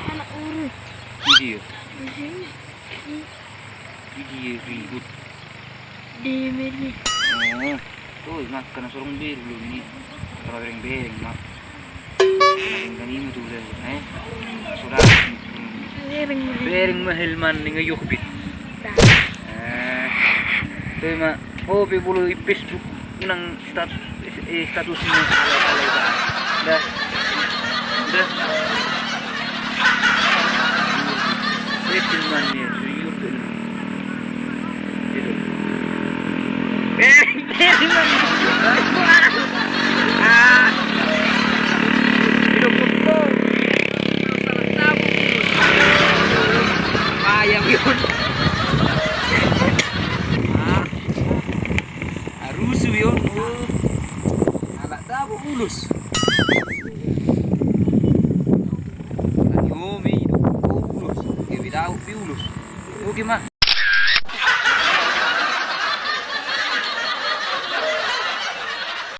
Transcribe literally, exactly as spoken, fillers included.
Anak urus. Di dia. Di sini. Di dia ribut. Di mana? Oh, tuh, makan sorong bir belum ini. Kalau bereng-bereng, mak. Bereng kan ini tuh, eh. Sudah. Bereng, bereng. Bereng mahal man, dengan yuk bit. Dah. Eh, tuh, mak. Oh, pe bulu di Facebook. Unang status, eh, status ni alai-alai ba. Dah. Dah. Ini cuman ya, suyur tuh. Gitu. Eh, eh, cuman. Ah. Hidup tuh. Ayam yun. Ah. Arusu yo, oh. Anak dabo ulos. Anak yo me ido, oh, ulos. Dia beda, oh, bi ulos. Oke, ma.